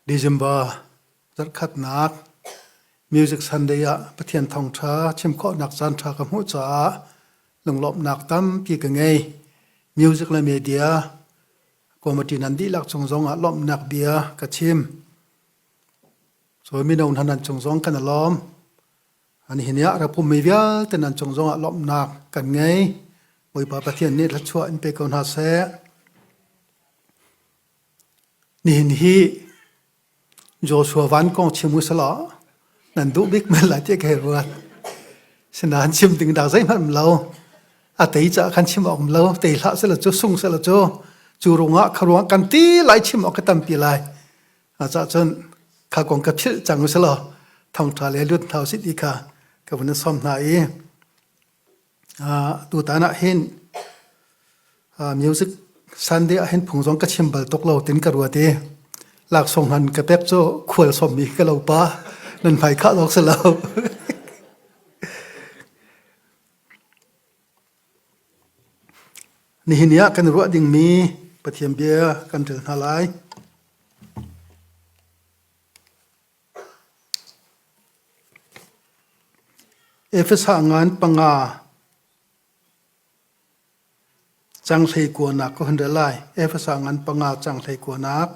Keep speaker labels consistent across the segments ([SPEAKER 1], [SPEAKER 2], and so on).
[SPEAKER 1] December zarhkhatnak Music Sunday ah Pathian thawngṭha chim khawhnak caanṭha ka hmuh caah lunglawmhnak tampi ka ngei. Music le media committee nan dihlak cung zong ah lawmhnak bia ka chim. Cun mino hna nan cung zong kan i lawm. Nihin ah rak pummi vialte nan cung zongah lawmhnak kan ngei. Bawipa Pathian nih thluachuah in pe ko hna seh. Nihin hi Joshua van kong chim u selaw nan duh bik men lai tiah ka hei ruat. Sinain chim ding dah zeihmanh um lo. A tei caah khan chim awk um lo. Tei hlah selaw cu sung selaw cu cu ruangah kha ruangah kan ti lai chim awk ka tampi lai. Cah cun kha kong ka philh cang u selaw thawngṭha le lut hna usih ti kha ka vun in sawm hna i tutan ah hin music Sunday ah hin phung zong ka chim bal tuk lo tin ka ruat i laksawng han ka pek cu khual sawmmi ka lo pa nan hmai khah lawk si lo. Nihin ni ah kan ruah dingmi Pathian bia kan rel hna lai. Efesa ngan panga canghlei kuanak ka hun rel lai. Efesa ngan panga canghlei kuanak.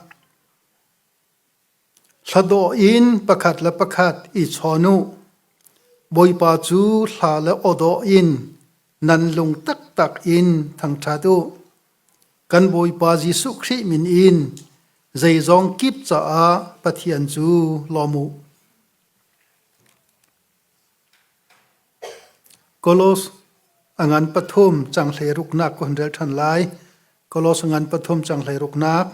[SPEAKER 1] Hladawh in pakhat le pakhat i chawn u. Bawipa cu hla le awdawh in nan lung taktak in thangṭhat u. Kan Bawipa Jesuh Khrih min in zeizong kip caah Pathian cu lawm u. Kolos a ngan pathum canghlei ruknak ka hun rel ṭhan lai. Kolos a ngan pathum canghlei ruknak.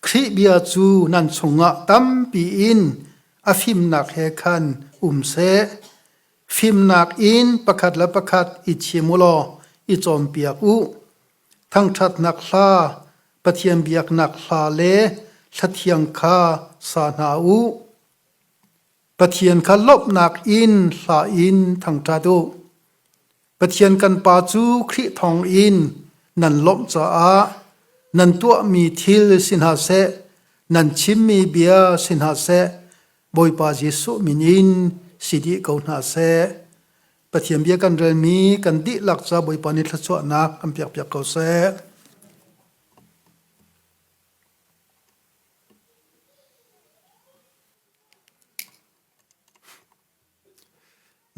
[SPEAKER 1] Khrih bia cu nan chungah tampi in a fimnak he khan um seh. Fimnak in pakhat le pakhat i chim u law i cawnpiak u. Thangṭhatnak hla, Pathian biaknak hla le hlathiang kha sa hna u. Pathian kha lawmhnak in hla in thangṭhat u. Pathian kan Pa cu Khrih thawng in nan lawmh caah nan tuahmi thil si hna seh, nan chimmi bia si hna seh, Bawipa Jesuh min in si dih ko hna seh. Pathian bia kan relmi kan dihlak ca Bawipa nih thluachuahnak kan piakpiak ko seh.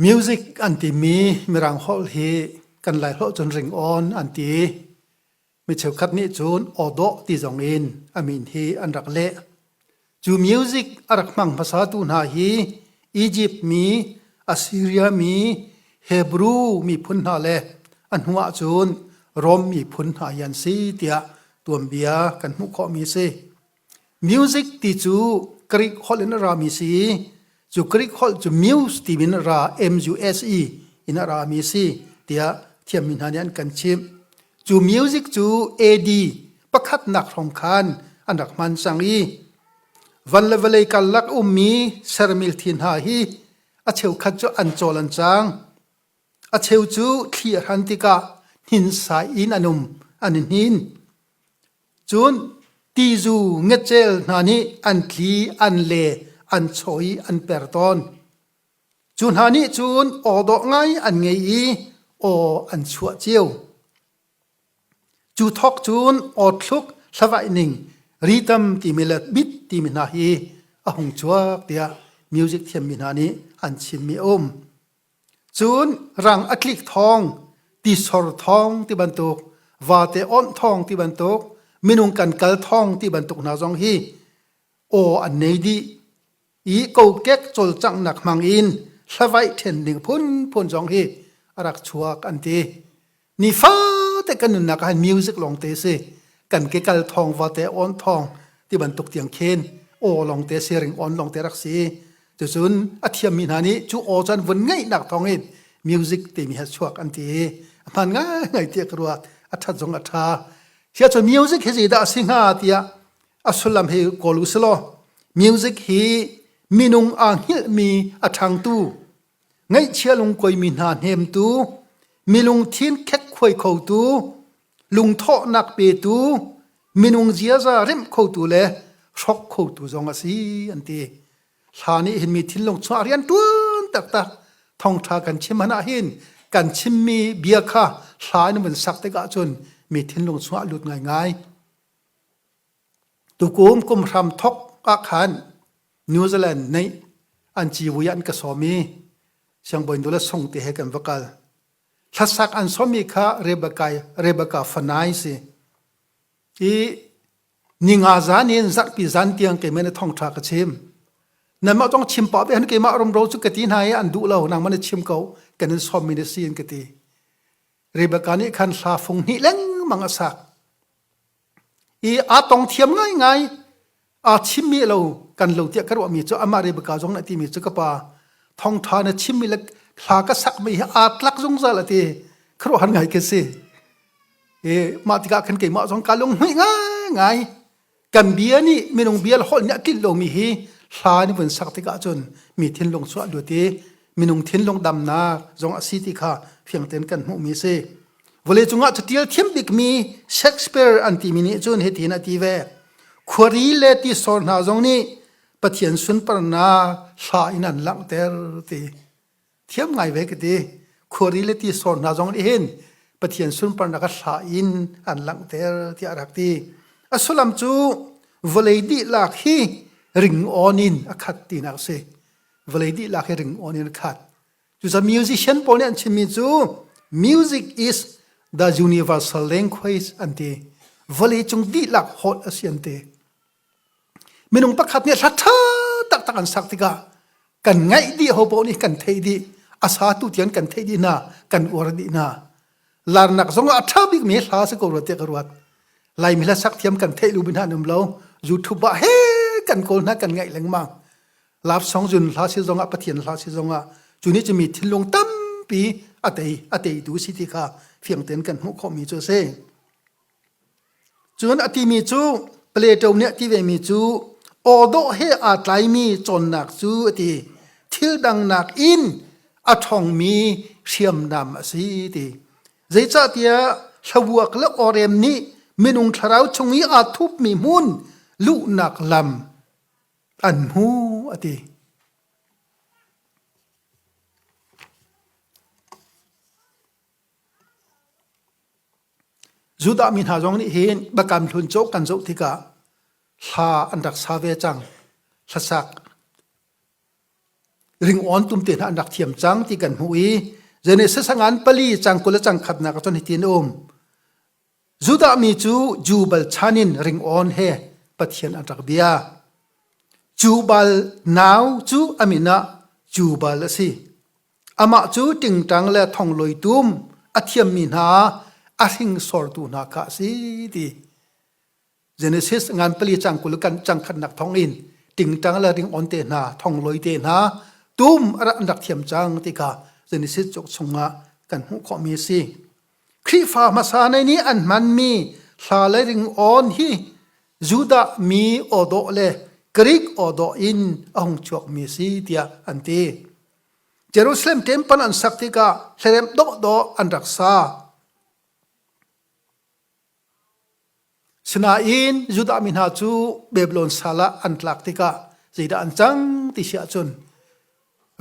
[SPEAKER 1] Music an timi Mirang holh hi kan Laiholh cun ringawn an ti. Mi cheukhat nih cun aw dawh ti zong in a min hi an rak leh. Cu music a rak hmang hmasatu hna hi Egypt mi, Assyria mi, Hebrew miphun hna le a hnu ahcun Rom miphun hna hi an si tiah tuanbia kan hmuh khawhmi a si. Music ti cu Greek holh in a rami si i cu Greek holh cu muse ti min a ra M-U-S-E in a rami si tiah thiammi hna nih an kan chimh. Cu music cu AD pakhatnak hrawng khan an rak hman cang i van le vawlei karlak ummi sermil thi hna hi a cheukhat cu an cawl an cang. A cheu cu thli a hran tikah hninsai in an um, an i hnin. Cun tizu ngecel hna nih an tli, an le, an chaw i an per tawn. Cu hna nih cun aw dawh ngai an ngei i aw an chuah cio. Cu thawk cun aw thluk hlavaih ning ritam timi le bit timi hna hi a hung chuak tiah music thiammi hna nih an chimmi a um. Cun rang a tlik thawng, tisor thawng ti bantuk, vate awnh thawng ti bantuk, minung kan kal thawng ti bantuk hna zong hi aw an nei dih i kokek cawlcanghnak hmang in hlavaih ṭhen ding phunphun zong hi a rak chuak an ti. Nifate kan nunnak ah hin music lawng te si. Kan ke kal thawng vate awn thawng ti bantuk tiang khin aw lawng te si ring awn lawng te rak si. Cucun a thiammi hna nih cu aw cu an vun ngeihnak thawng in music timi he chuak an ti. A hmaan ngaingai tiah ka ruat. A ṭhat zong a ṭha. Siah cun music hi zeidah a si hnga tiah a sullam hi kawl u silaw music hi minung aa hngilhmi a ṭhangtu ngaihchia lungkuaimi hna hnemtu, mi lungthin khekkhuai khotu, lungthawhnak petu, minung ziaza remh khotu le Hrok khotu zong a si an ti. Hla nih hin mi thinlung chungah rian ṭuan taktak thawngṭha kan chim hmanh ah hin kan chimmi bia kha hla in vun sak tikah cun mi thinlung chungah lut ngaingai. Tukum kum hram thok ah khan New Zealand nih an civui an ka sawm i siangbawi nula sung te he kan va kal. Hlasak an sawmmi kha Rebecca, Rebecca Fanai si. I ninga zan in zarhpi zan tiang keimah na thawngṭha ka chim. Nanmah zong chim pah ve han keimah rumro cu ka ti hna i an duh lo nangmah na chim ko kan in sawmmi na si in ka ti. Rebecca nih khan hla fung hnih lengmang a sak. I aa tong thiam ngaingai. Aa chimmi lo kan lo tiah ka ruahmi cu amah Rebecca zong nih a timi cu ka pa thawngṭha na chimmi le hla ka sakmi hi aa tlak zungzal a ti. Khuaruahhar ngai khi si. I mah tikah khan keimah zong kaa lunghmuih ngaingai. Kan bia nih minung bia le holh nih a tlinh lomi hi hla nih vun sak tikah cun mi thinlung chuah lut i minung thinlung damnak zong a si ti kha fiang tein kan hmuhmi a si. Vawleicung ah catial thiam bikmi Shakespeare an timi nih cun hitin a ti ve. Khuari le tisor hna zong nih Pathian sunparnak hla in an langhter ti. Thiam ngai ve ka ti. Khuari le tisor hna zong nih hin Pathian sunparnak a hla in an langhter tiah a rak ti. A sullam cu vawlei dihlak hi ringawn in a khat tinak a si. Vawlei dihlak hi ringawn in a khat. Cucaah musician pawl nih an chimmi cu music is the universal language an ti. Vawleicung dihlak holh a si an ti. Minung pakhat nih hla ṭha taktak an sak tikah kan ngaih dih ho paoh nih kan theih dih. A satu tiang kan theih dih hna, kan uar dih hna. Larnak zong ah a ṭha bikmi hla si ko rua tiah ka ruat. Laimi hla sak thiam kan theih lu hna an um lo. YouTube ah he kan kawl hna kan ngaih lengmang. Love song zun hla si zongah Pathian hla si zongah cu nih cu mi thinlung tampi a tei a teitu si ti kha fiang tein kan hmuh khawhmi cu a si. Cun a timi cu Plato nih a ti vemi cu aw dawh he aa tlaimi cawnnak cu a ti thil dang nakin a ṭhawngmi hriamnam a si ti. Zeicahtiah hlavuak le awrem nih minung thlarau chung i aa thupmi hmun luhnak lam an hmu a ti. Judah mi hna zong nih hin Biakam Hlun cauk kan zoh tikah hla an rak sa ve cang. Hlasak ringawn tum te hna an rak thiam cang ti kan hmuh i Genesis a ngan pali cang 20 le cang khatnak ah cun hitin a um. Judah mi cu Jubal chan in ringawn he Pathian an rak bia. Jubal nau cu a min ah Jubal a si. Amah cu tingtang le thonglawi tum a thiammi hna a hringsortu hna kha a si ti. Genesis ngan pali cang 20 kan cang khatnak thong in tingtang le ringawn te hna thonglawi te hna tum an rak thiam cang ti kha Genesis cauk chungah kan hmuh khawhmi a si. Khrihfa hmasa nei nih an hmanmi hla le ringawn hi Judah mi awdawh le Greek awdawh in a hung chuakmi a si tiah an ti. Jerusalem temple an sak tikah hlaremh dawhdawh an rak sa. Sinain Judah mi hna cu Babylon sal ah an tlak tikah zeidah an cang ti si ahcun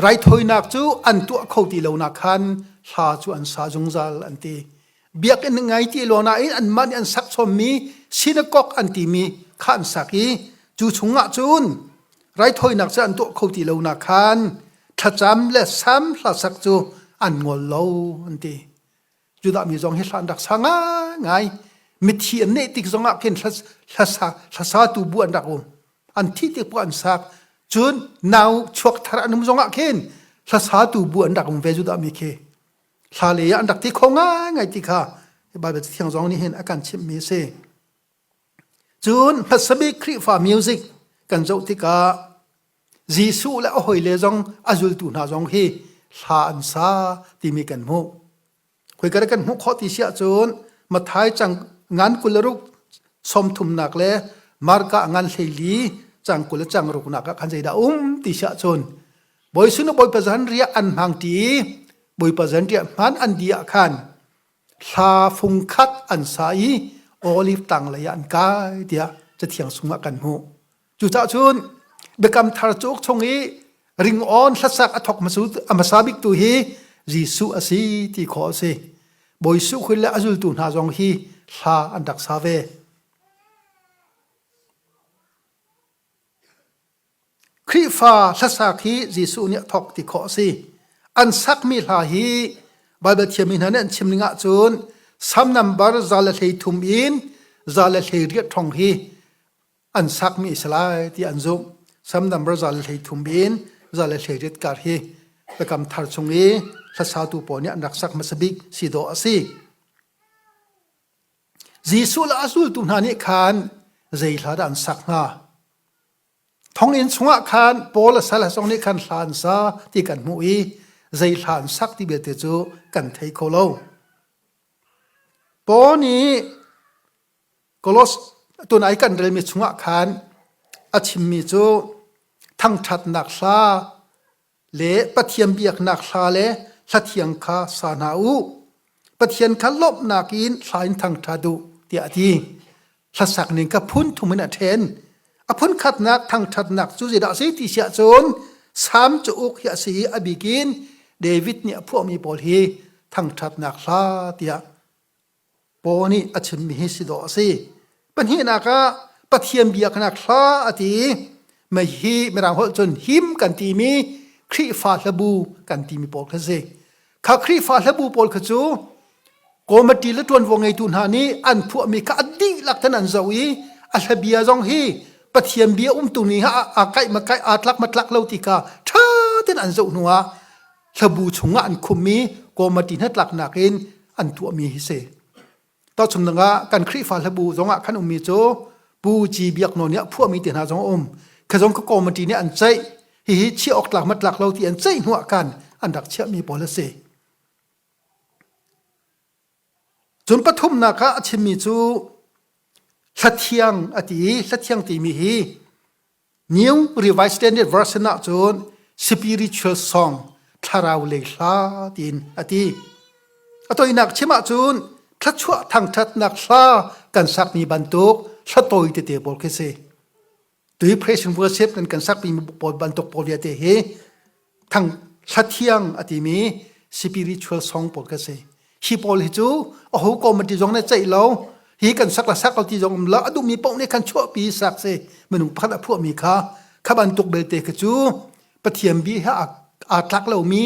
[SPEAKER 1] raithawinak cu an tuah kho ti lonak khan hla cu an sa zungzal an ti. Biakinn ngai ti lo nain anmah nih an sak chommi synagogue an timi kha an sak i cu chungah cun raithawinak cu an tuah kho ti lonak khan thlacam le sam hla sak cu an ngol lo an ti. Judah mi zong hi hla an rak sa ngaingai. Mithi an neih tik zongah khin hlasa hlasatu bu an rak um. An thih tik bu an sak. Cun nau chuak thar an um zongah khin hlasatu bu an rak um ve Judah mi khi. Hla le an rak ti kho ngaingai ti kha Bible Cathiang zong nih hin a kan chimhmi a si. Cun hmasa bik Khrihfa music kan zoh tikah Jesuh le a hawile zong a zultu hna zong hi hla an sa timi kan hmuh. Khoika kan hmuh khawh ti si ahcun Matthai cang ngan 26 sawmthumnak le Marka ngan 14 cang 20 le cang ruknak ah khan zeidah um ti si ahcun Bawi sunu Bawipa zan riah an hmang ti i Bawipa zan riah hman an di ah khan hla fung khat an sa i olive tang lei ah an kai tiah cathiang sungah kan hmuh. Cucaah cun Biakam Thar cauk chung i ringawn hlasak a thawk a hmasa bik tu hi Jesuh a si ti khawh a si. Bawi Jesuh Khrih le a zultu hna zong hi hla an rak sa ve. Khrihfa hlasak hi Jesuh nih a thawk ti khawh a si. An sakmi hla hi Baibal thiammi hna nih an chim ning ahcun Salm nambar 133 in 138 thong hi an sakmi a si lai ti an zumh. Salm nambar 133 in 138 kar hi Biakam Thar chung i hlasatu pawl nih an rak sak hmasa bik si dawh a si. Jesuh le a zultu hna nih khan zei hla dah an sak hnga? Thonginn chungah khan Paul a sal zong nih khan hla an sa ti kan hmuh i zei hla an sak ti belte cu kan thei kho lo. Paul nih Kolos tunai kan relmi chungah khan a chimmi cu thangṭhatnak hla le Pathian biaknak hla le hla thiang kha sa hna u. Pathian kha lawmhnak in hla in thangṭhat u tiah a ti. Hlasak ning kha phun thum in a ṭhen. A phun khatnak thangṭhatnak cu zeidah a si ti si ahcun Salm cauk hi a si i a bik in David nih a phuahmi pawl hi thangṭhatnak hla tiah Paul nih a chimmi hi si dawh a si. Pahnihnak ah Pathian biaknak hla a ti. Mei hi Mirang holh cun him kan timi Khrihfa hlabu kan timi pawl kha si. Kha Khrihfa hlabu pawl kha cu committee le ṭuanvo ngeitu hna nih an phuahmi kha a dihlak ten an zoh i a hlabia zong hi Pathian bia umtu nih a kaih ma kaih aa tlak ma tlak lo ti kha ṭha ten an zoh hnuah hlabu chungah an khummi committee hnatlaknak in an tuahmi hi si. Tahchunhnak ah kan Khrihfa hlabu zongah khan ummi cu Pu Ci Biak Nawl nih a phuahmi te hna zong a um. Kha zong ka committee nih an ceih. Hihi chiah awk tlak mat tlak lo ti an ceih hnuah khan an rak chiahmi pawl a si. Cun pathumnak ah a chimmi cu hlathiang a ti i hlathiang timi hi New Revised Standard Version ahcun spiritual song thlarau lei hla tiin a ti. A toinak chim ahcun thluachuah thangṭhatnak hla kan sakmi bantuk hla tawi tete pawl khi si. Tui praise and worship kan kan sakmi pawl bantuk pawl vialte hi thang hla thiang a timi spiritual song pawl kha si. Hi pawl hi cu aho committee zong nih ceih lo hi kan sak la sak lo ti zong um lo a duhmi paoh nih khan chuahpi sak si minung pakhat a phuahmi kha kha bantuk belte kha cu Pathian bi he aa tlak lomi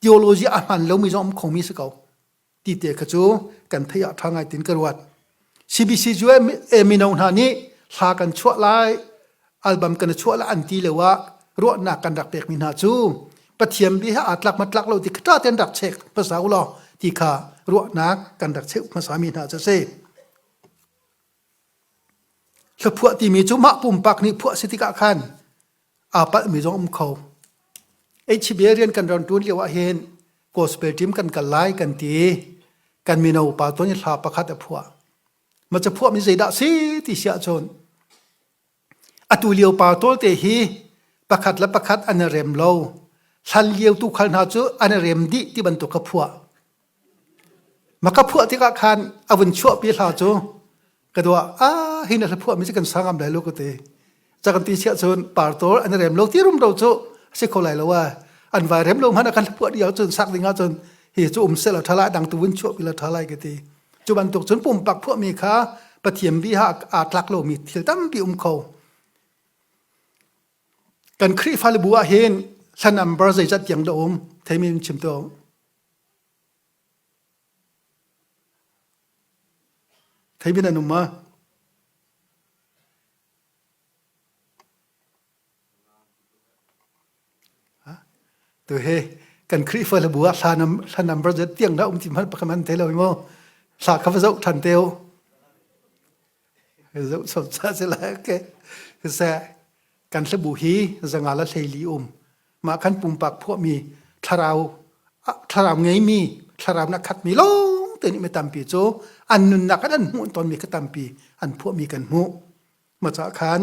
[SPEAKER 1] theology a hman lomi zong um khomi si ko. Ti te kha cu kan theih ah ṭha ngai tin ka ruat. CBC cu mino hna nih hla kan chuah lai, album kan chuah lai an ti lio ah ruahnak kan rak pekmi hna cu Pathian bia he aa tlak ma tlak lo ti kha ṭha tein rak check hmasa u law ti kha ruahnak kan rak cheuh hmasa mi hna cu a si. Hlaphuah timi cu mah pumpak nih phuah si tikah khan aa palhmi zong um kho. HBA rian kan ron ṭuan lio ah hin gospel team kan kal lai kan ti i kan mino pa tuan i hla pakhat a phuah. Ma ca phuahmi zeidah si ti si ahcun atu lio pa tawlte hi pakhat le pakhat an i rem lo. Hlan lio tuukhal hna cu an i rem dih ti bantuk ka phuah. Ma ka phuah tikah khan a vun chuahpi hla cu ka dua ah hi na hla phuah mi cu kan sa ngam lai lo ka ti. Ca kan ti siah cun partor an rem lo ti rum ro cu a si kho lai lo a an vai rem lo hmanh ah kan hla phuah dih ahcun sak ding ahcun hi cu um seh law ṭha lai dang tu vun chuahpi law ṭha lai ka ti. Cu bantuk cun pumpak phuah mi kha Pathian bi ha aa tlak lomi thil tampi um kho. Kan Khrihfa bu ah hin hla number zeizat tiang dah um theimi in chim to. Theimi nan um ma? Tu he kan Khrihfa bu ah hla nam hla number zat tiang dah um ti hmanh pakhat man thei lo mo. Hla kha va zoh than te u. Zoh chom cha se la ke. Se kan hlabu hi zanga la hlei li um. Mah kan pumpak phuahmi thlarau thlarau ngeimi thlarau na khatmi lawng te nih mi tampi cu an nunnak an hmuh tawnmi kha tampi an phuahmi kan hmuh. Ma ca khan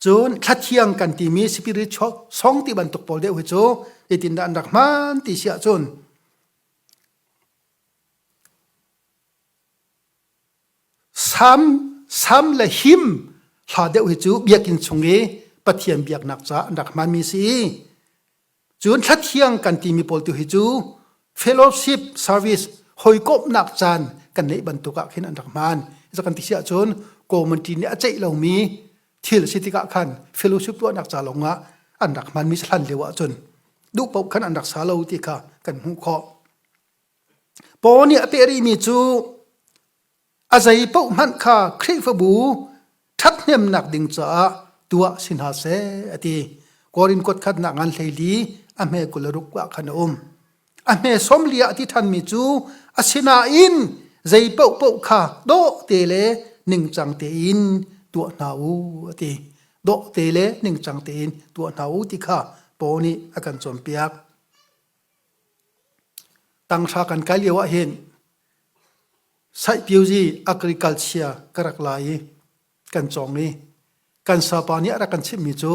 [SPEAKER 1] cun thlathiang kan timi spirit song ti bantuk pawl deuh hi cu zeitindah an rak hman ti si ahcun Sam, sam le him. Hla deuh hi cu biakinn chung i Pathian biaknak caah an rak hmanmi si i cun thlathiang kan timi pawl tu hi cu fellowship service hawikomhnak caan kan neih bantuk ah khin an rak hman. Isa kan ti si ahcun community nih a ceih lomi thil si tikah khan fellowship tuahnak ca lawng ah an rak hmanmi si hlan lio ahcun duh paoh khan an rak sa lo ti kha kan hmuh khawh. Paul nih a peh rihmi cu a zei paoh hmanh kha Khrihfabu ṭhathnemnak ding caah tuah si hna seh a ti. Korin kuat khatnak ngan 14 a hme 26 ah khan a um. A hme 40 ah a ti ṭhanmi cu asinain zei paohpaoh kha dawh te le ningcang tein tuah hna u a ti. Dawh te le ningcang tein tuah hna u ti kha Paul nih a kan cawnpiak. Tanghra kan kai lio ah hin Saihpiozi agriculture ka rak la i kan cawng i kan sapa nih a rak kan chimhmi cu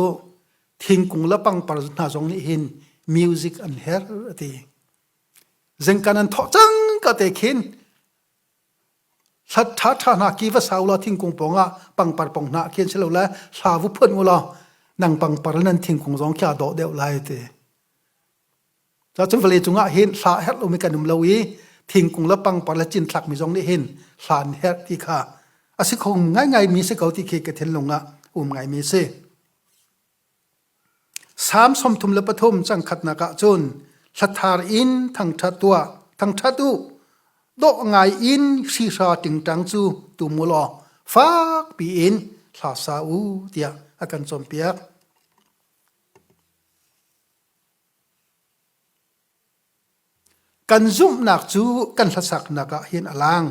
[SPEAKER 1] thingkung le pangpar hna zong nih hin music an herh a ti. Zengkan an thawh cang ka te khin hlat ṭha ṭha hna ki va sau law thingkung pawng ah pangpar pong hna khin si lo le hla vu phun u law nang pangpar nan thingkung zong khi aa dawh deuh lai ti. Cun vawlei cungah hin hla herh lomi kan um lo i thingkung le pangpar le cinthlakmi zong nih hin hla an herh ti kha a si kho ngaingaimi si ko ti khi ka thinlung ah um ngaimi a si. Salm 33 cang khatnak ah cun hlathar in thangṭhat tuah, thangṭhat u, dawh ngai in hrihra tingtang cu tum u law fak piin hla sa u tiah a kan cawnpiak. Kan zumhnak cu kan hlasaknak ah hin a lang.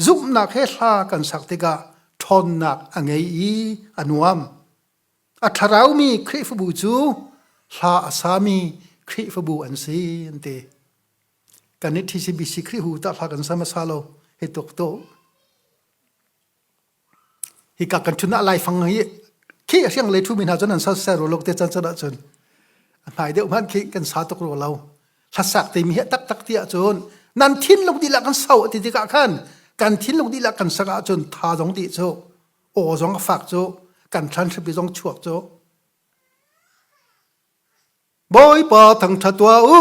[SPEAKER 1] Zumhnak he hla kan sak tikah ṭhawnnak a ngei i a nuam. A thlaraumi Khrihfabu cu hla a sami Khrihfabu an si an ti. Kan i TCBC Khrihfabu tah hla kan sa hmasa lo hi tuk tu. Hika kan ṭhun ah laifang hi khi a hriang lei ṭhumi hna cun an sa ser rua lo te can can ahcun a hnai deuh hmanh khi kan sa tuk rua lo. Hlasak timi hi taktak ti ahcun nan thinlung dihlak kan so ti tikah khan kan thinlung dihlak kan sak ahcun tha zong dih cu aw zong a fak cu kan thlan hripi zong chuak cu Bawipa thangṭhat tuah u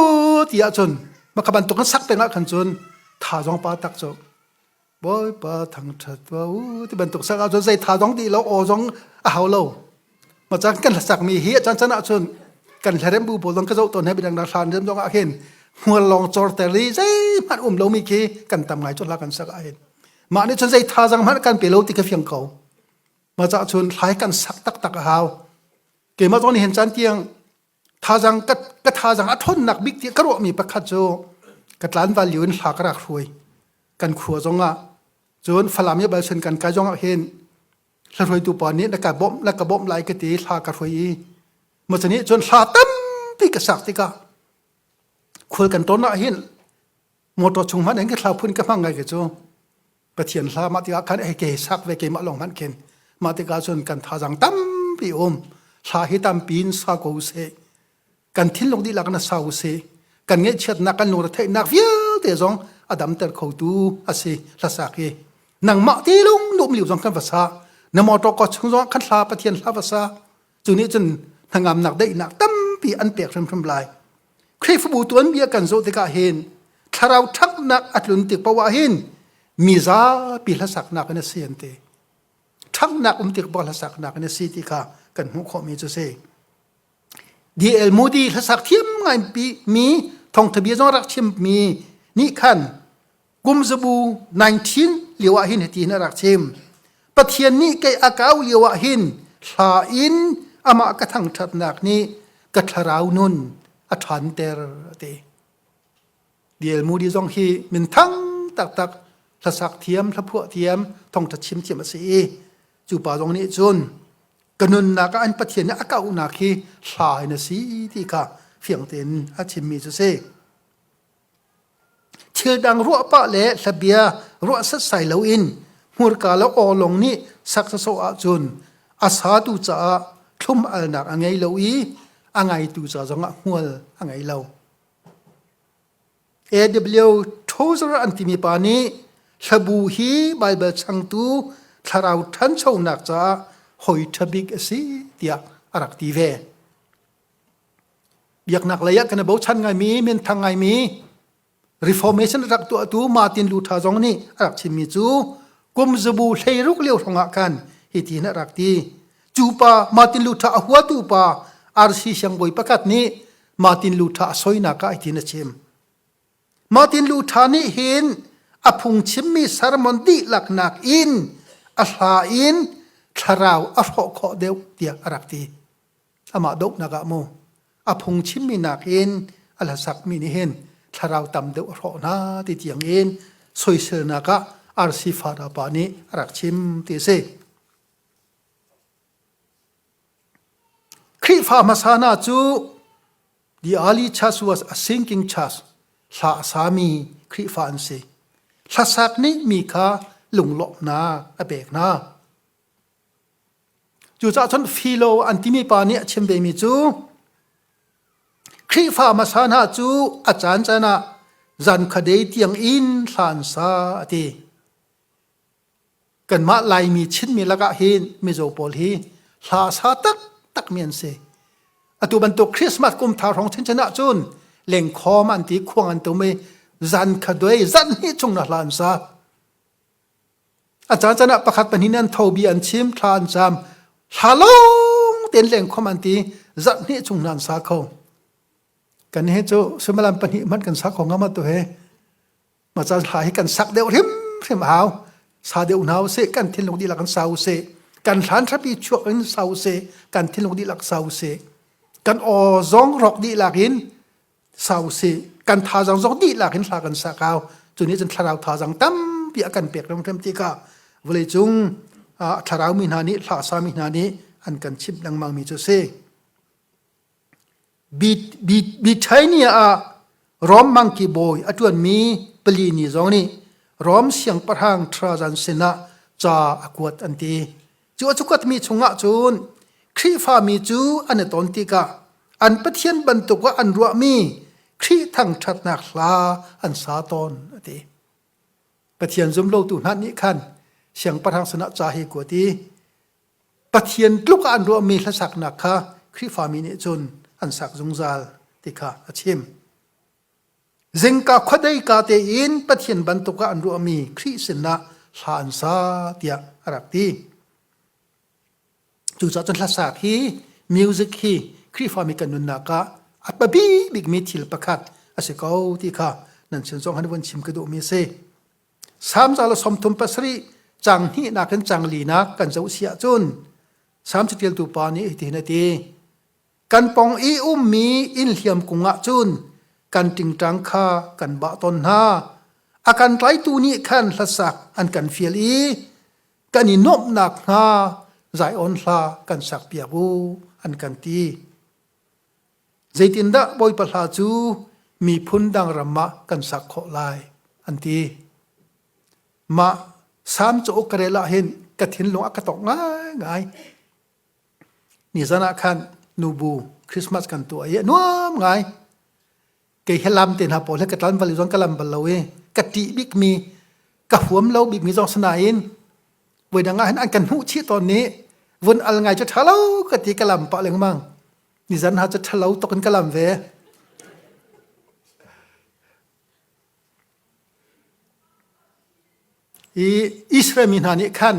[SPEAKER 1] ti ahcun maka bantuk kan sak peng ah khan cun tha zong pa tak cu Bawipa thangṭhat tuah u ti bantuk sak ahcun zei tha zong dih lo aw zong a hau lo ma cang kan hlasak mi hi a caan caan ahcun kan hlarem bu pawl zong ka zoh tawn he bidang hlan rem zong ah hin hmual lawng cor ter i zeihmanh um lomi khi kan tam ngai cu hla kan sak ah hin mah nih cun zei thazang hmanh kan pe lo ti ka fiang ko ma cah cun hlai kan sak taktak a hau Keimah zong nih hin caan tiang thazang ka, ka thazang a ṭhawnnak bik ti ka ruahmi pakhat cu ka tlanval lio in hla ka rak hruai. Kan khua zong ah cun Falam i balsun kan kai zong ah hin hla hruaitu pa nih na ka bawmh na ka bawmh lai ka ti hla ka hruai i maw nih cun hla tampi ka sak tikah khual kan ton ah hin motor chung hmanh in ka thla phun ka hmang ngai ke cu Pathian hla mah tikah khan hei ke sak ve keimah lawng hmanh khin mah tikah cun kan thazang tampi um hla hi tampi in sa ko seh kan thinlung dihlak na sa usih kan ngaihchiatnak kan lungretheihnak vialte zong a damter khotu a si hlasak hi nangmah ti lung lum liu zong kan va sa na motor ko chung zong khan hla Pathian hla va sa cu nih cun hnangamnak daihnak tampi an pek hrimhrim lai Khrihfabu tuanbia kan zoh tikah hin thlarau ṭhaknak a tlun tik paoh ah hin mi zapi hlasaknak in a si an ti. Ṭhaknak um tik paoh hlasaknak in a si ti kha kan hmuh khawhmi cu si. D.L. Moody hlasak thiam ngai mi thawngtha bia zong rak chimmi nih khan kum zabu 19 lio ah hin hiti hin a rak chim. Pathian nih kei a kau lio ah hin hla in amah ka thangṭhatnak nih ka thlarau nun a ṭhanter a ti. D.L. Moody zong hi minthang taktak hlasak thiam, hlaphuah thiam, thawngṭha chim thiam a si i cu pa zong nih cun ka nunnak ah an Pathian nih a kauhnak hi hla in a si ti kha fiang tein a chimmi cu si. Thil dang ruah pah le hlabia ruah setsai loin hmurka le awlawng nih sak sawsawh ahcun a satu caah thlum alnak a ngei lo i a ngaitu ca zongah hmual a ngei lo. A.W. Tozer an timi pa nih hlabu hi Baibal changtu thlarau ṭhanchonak caah Hoi ṭha bik a si tiah a rak ti ve. Biaknak lei ah kan i bochan ngaimi, minthang ngaimi Reformation rak tuahtu Martin Luther zong nih a rak chimmi cu kum zabu 16 lio hrawngah khan hitihin a rak ti. Cu pa Martin Luther a huatu pa RC siangbawi pakhat nih Martin Luther a soinak ah hitin a chim. Martin Luther nih hin a phungchimmi sermon dihlak nakin a hla in thlarau a hrawh khawh deuh tiah a rak ti. Amah dohnak ah mu a phungchimmi nakin a hlasakmi nih hin thlarau tam deuh a hrawh hna ti tiang in soiselnak ah RC Fada pa nih a rak chim ti a si. Khrihfa hmasa hna cu The early church was a sinking church. Hla a sami Khrihfa an si. Hlasak nih mi kha lunglawmhnak a pek hna. Cucaah cun Philo an timi pa nih a chim vemi cu Khrihfa hmasa hna cu a caan caan ah zan khuadei tiang in hla an sa a ti. Kanmah Laimi Chinmi lakah hin Mizo pawl hi hla sa taktakmi an si. Atu bantuk Christmas kum thar hrawng chinchin ahcun lengkhawm an ti khuang an tum i zan khaduai zan hnih chung na hla an sa. A caan caan ah pakhat pahnih an tho bia an chim thla an cam hla lawng tein lengkhawm an ti zarh hnih chung hna an sa kho. Kan hi cu suimilam pahnih hmanh kan sa kho ngam atu he. Ma caan hla hi kan sak deuh hrimhrim a hau. Sa deuh hna usih, kan thinlung dihlak in sa usih. Kan hlan hrapi chuak in sa usih, kan thinlung dihlak sa usih. Kan aw zong rawk dihlak in sa usih. Kan thazaang zong dihlak in hla kan sak hau. Cu nih cun thlarau thazaang tampi a kan pek hrimhrim tikah vawleicung thlarau mi hna nih hla sami hna nih an kan chimh lengmang mi cu si. Bithynia ah Rom mangki bawi a ṭuanmi Pliny zong nih Rom siangpahrang Trajan sinah ca a kuat an ti. Cu a cakuatmi chungah cun Khrihfami cu an i ton tikah an Pathian bantuk ah an ruahmi Khrih thangṭhatnak hla an sa tawn a ti. Pathian zumlotu hna nih khan siangpahrang sinah ca hi kuat i Pathian tluk ah an ruahmi hlasaknak kha Khrihfami nih cun an sak zungzal ti kha a chim. Zingka khuadei ka tein Pathian bantuk ah an ruahmi Khrih sinah hla an sa tiah a rak ti. Cucaah cun hlasak hi music hi Khrihfami kan nunnak ah a biapi bikmi thil pakhat a si ko ti kha nan sin zong han vun chim ka duhmi a si. Salm za le 37 cang hnihnak in cang linak kan zoh si ahcun Salm caṭialtu pa nih hitihin a ti. Kan pong i ummi inn hliam kung ah cun kan ṭingṭang kha kan bah tawn hna. A kan tlaitu nih khan hlasak an kan fial i kan i nuamhnak hnga Zion hla kan sakpiak u an kan ti. Zeitindah Bawipa hla cu miphun dang ram ah kan sak khawh lai an ti. Mah Salm cauk ka rel ah hin ka thinlung a ka tawk ngaingai. Nizan ah khan nubu Christmas kan tuah i a nuam ngai. Kei he lam te hna pawl he ka tlan bal zong ka lam bal lo i ka ṭih bikmi ka huam lo bikmi zong sinain voi dang ah hin an kan hmuh chih tawn nih vun al ngai cu ṭha lo ka ti ka lam pah lengmang. Nizan ha cu ṭhalo tuk in ka lam ve. I Israel mi hna nih khan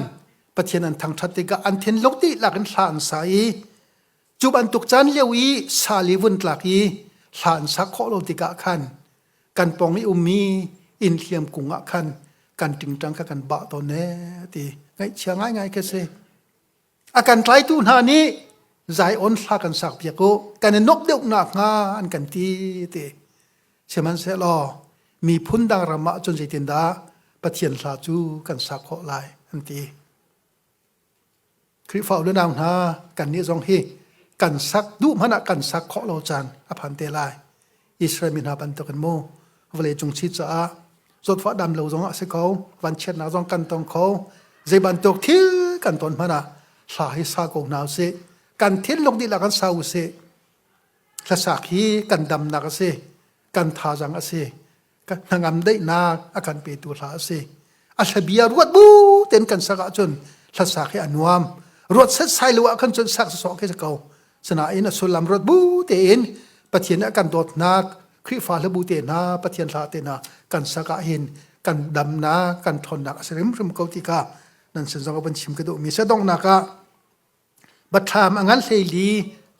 [SPEAKER 1] Pathian an thangṭhat tikah an thinlung dihlak in hla an sa i cu bantuk caan lio i sal i vun tlak i hla an sak khawh lo tikah khan kan pawng i ummi inn hliam kung ah khan kan ṭingṭang kha kan bah tawn ee ti ngaihchia ngaingai khi si. A kan tlaitu hna nih Zion hla kan sakpiak u, kan i nuamh deuh nakhnga an kan ti ti. Sihmanhsehlaw miphun dang ram ah cun zeitindah Pathian hla cu kan sak khawh lai an ti. Khrihfa u le nau hna, kannih zong hi kan sak duh hmanh ah kan sak khawh lo caan a phan te lai. Israel mi hna bantukin mu vawlei cung si caah zawtfah dam lo zong ah si ko vanchiatnak zong kan tong kho zei bantuk thil kan ton hmanh ah hla hi sa ko hna usih kan thinlung dihlak kan sa usih hlasak hi kan damnak a si kan thazang a si hnangam daihnak a kan petu hla a si a hlabia ruat bu ten kan sak ahcun hlasak hi a nuam. Ruat set sai lo ah khan cun sak sawh khi si ko. Sinain a sullam ruat bu tein Pathian a kan dawtnak Khrihfa hlabu te hna Pathian hla te hna kan sak ah hin kan damnak kan ṭhawnnak a si hrimhrim ko ti kha nan sin zong van chim ka duhmi si. Donghnak ah Bathlam a ngan hleili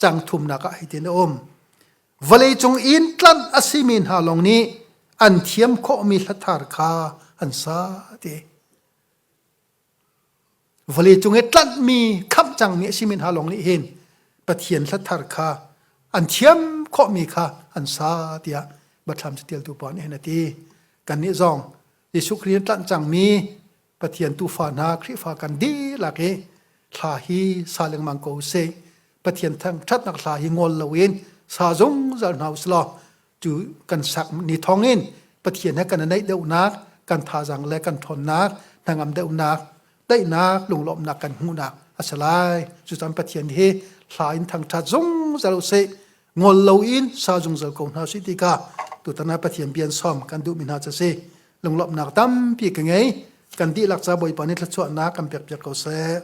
[SPEAKER 1] cang thumnak ah hitin a um. Vawleicung in tlanh a simi hna lawng nih an thiam khawhmi hlathar kha an sa ti. Vawleicung i tlanhmi khamh cangmi a simi hna lawng nih hin Pathian hlathar kha an thiam khawhmi kha an sa tiah Bathlam catialtu pa nih hin a ti. Kannih zong Jesuh Khrih in tlanh cangmi Pathian tuufa hna Khrihfa kan dihlak i thla hi sa lengmang ko usih. Pathian thangṭhatnak hla hi ngol loin sa zungzal hna usih law cu kan sak ni thawng in Pathian he kan i naih deuhnak, kan thazaang le kan ṭhawnnak, hnangam deuhnak, daihnak, lunglawmhnak kan hmuhnak a si lai. Cucan Pathian hi hla in thangṭhat zungzal usih. Ngol loin sa zungzal ko hna usih ti kha tutan ah Pathian bian sawm kan duhmi hna cu a si. Lunglawmhnak tampi ka ngei. Kan dihlak ca Bawipa nih thluachuahnak kan pekpiak ko seh.